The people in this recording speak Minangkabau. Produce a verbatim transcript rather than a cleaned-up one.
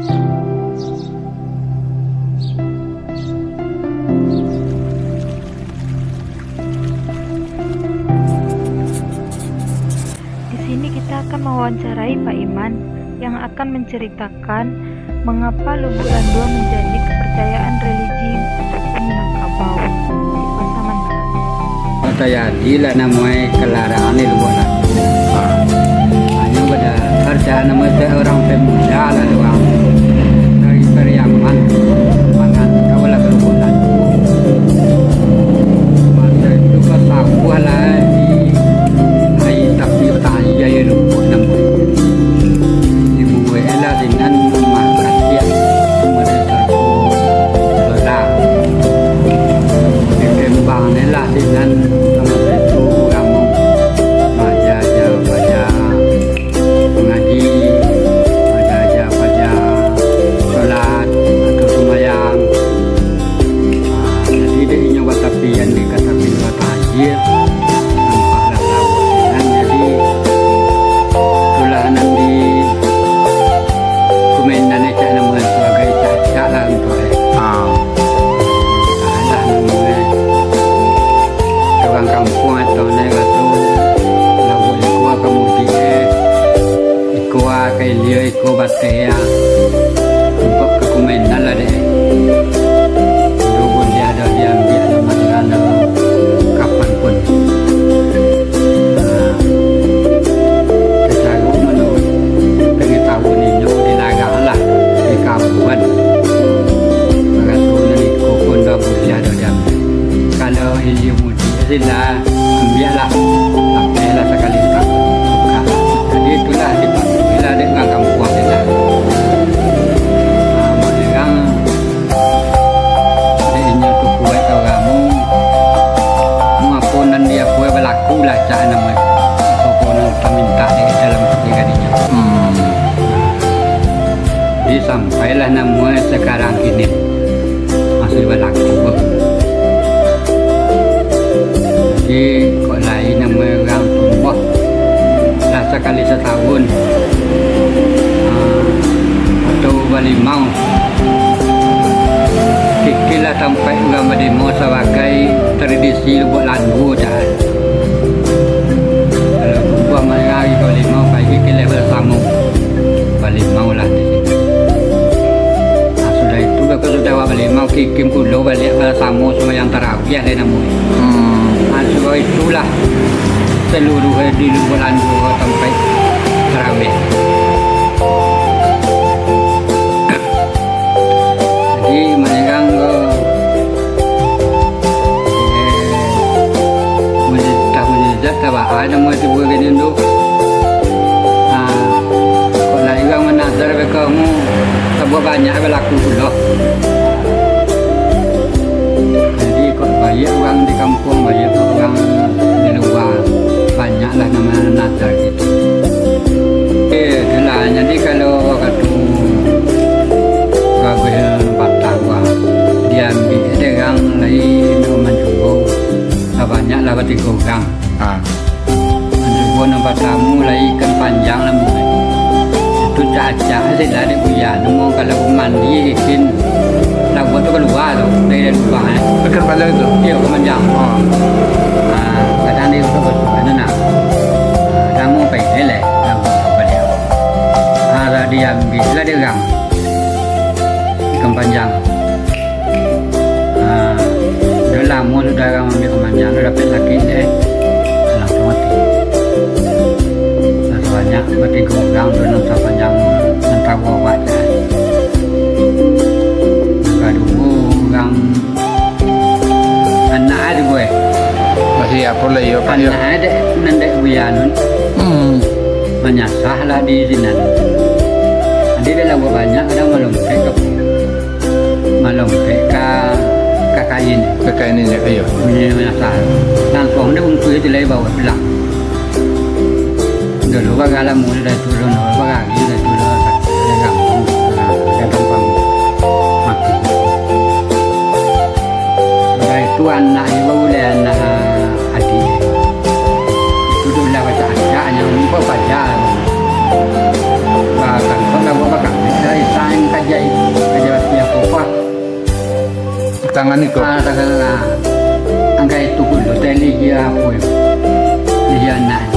Di sini kita akan mewawancarai Pak Iman yang akan menceritakan mengapa Lubuk Landua menjadi kepercayaan religi Minangkabau. Dipasaman. Tajadilah namuai kalarangan di Lubuk Landua. Hanyo bada, parcaya namuai urang pemuda lah urang dari Pariaman, mangantau lah ka Lubuk Landua. Masa itu ka sawah lah di ai, tapi batang aia, aia Lubuk Landua. Dibuek lah sinan rumah katiak, rumah dasar solar. Dikembang lah sinan, samo itu urang mau maaja-aja paja mangaji, maaja-aja paja solat atau sumbayang. Ah, jadi dek inyo batapian di katapi batang aia, nampaklah lauak sinan. Jadi, itulah nan di Kumenan, cak namuai tu agak icak-icak lah untuak, eh. Ah. Alah namuai. Urang kampuang atau nai batu, lauak iko ka mudik, eh. Iko ka ilia, iko bateh, ah. Untuak ka Kumenan lah dek. Ndak buliah doh diambiak dek Malaysia kapan pun. Nah, sacaro manuruik pangatahuan inyo, dilarang lah, dikabuan. Baraso nan iko pun ndak buliah doh diambiak. Kalau ilia mudik, sila ambiaklah, lapehlah sakali utang. Jadi itulah dipatuilah dek urang kampuang sila. Ah, Mak Irang, dek inyo tu kuaik ka urang mu, mu apo nan di apo balaku lah, cak namuai. Apo-apo nan tamintak dek dalam pikiran inyo. Hmm. Jadi sampailah namuai sakarang kini. Masih balaku. Jadi, kok lai namuai urang tumbuah lah sakali satahun, ah, atau balimau. Kikil lah tampek urang balimau sabagai tradisi Lubuk Landua, cak. Kalau tumbuah malam hari ka balimau, pai kikil lah basamo. Balimau lah di situ. Nah, sudah itu, beko sudah awak balimau, kikim pulo baliak basamo sumbayang tarawih lah namuai. Hmm. Nah, sudah itulah saluruh di Lubuk Landua tampek tarawih. Jadi, Mak Irang ko, eh, mujizat, mujizat ka baa namuai tibo kini tu. Ah, kok lai urang manazar beko mu, tabuek banyak balaku pulo. Jadi, kok baiak urang di kampuang, baiak urang di lua, banyaklah nan manazar gitu. Eh, itulah, jadi kalau kato bagus batang, wah, diambiak dek urang lai, indak mancubo, lah banyaklah batigo urang. Ah. Mancubo nan partamo lai ikan panjang lah, mu. Itu cacak se lah dek buya, namo kalau mandi ikan labuah tu kalua tu, dari lubang, eh. Ikan panjang itu? Iyo, ikan panjang. Oh. Ah, kadang dia tu betul, ada nak. Kamu pai elek, kamu pai dia. Ah, lah diambiak lah dek urang. Ikan panjang. Ah, udah lamo sudah urang ambiak ikan panjang, udah dapek sakik deh. Langsung mati. Nah, sabanyak batigo urang tu nan sapanjang nan tahu awak deh. Kaduo urang Anak ado, boy. Masih apo lah, iyo, Pak, iyo. Anak ado nan dek buya nun. Hmm. Manyasah lah di sinan. Ado dek labuah banyak, kadang malompek ka, malompek ka, ka kain. Ka kain inyo, iyo. Bunyi manyasah. Langkong dek bungkuih tu lai bawa pulang. Dulu bagala mulu dari turun, bagari dari turun, dari gampang, nah, dari gampang mati. Sudah itu anak ibu uleh anak adik. Itu tu lah baca acak, nyo lupo paja. Bahkan kok lah buat bakal dari sain ka Mangani ko. Ah, tak salah. Angkai tu pun tu, tadi dia apa? Dia anak.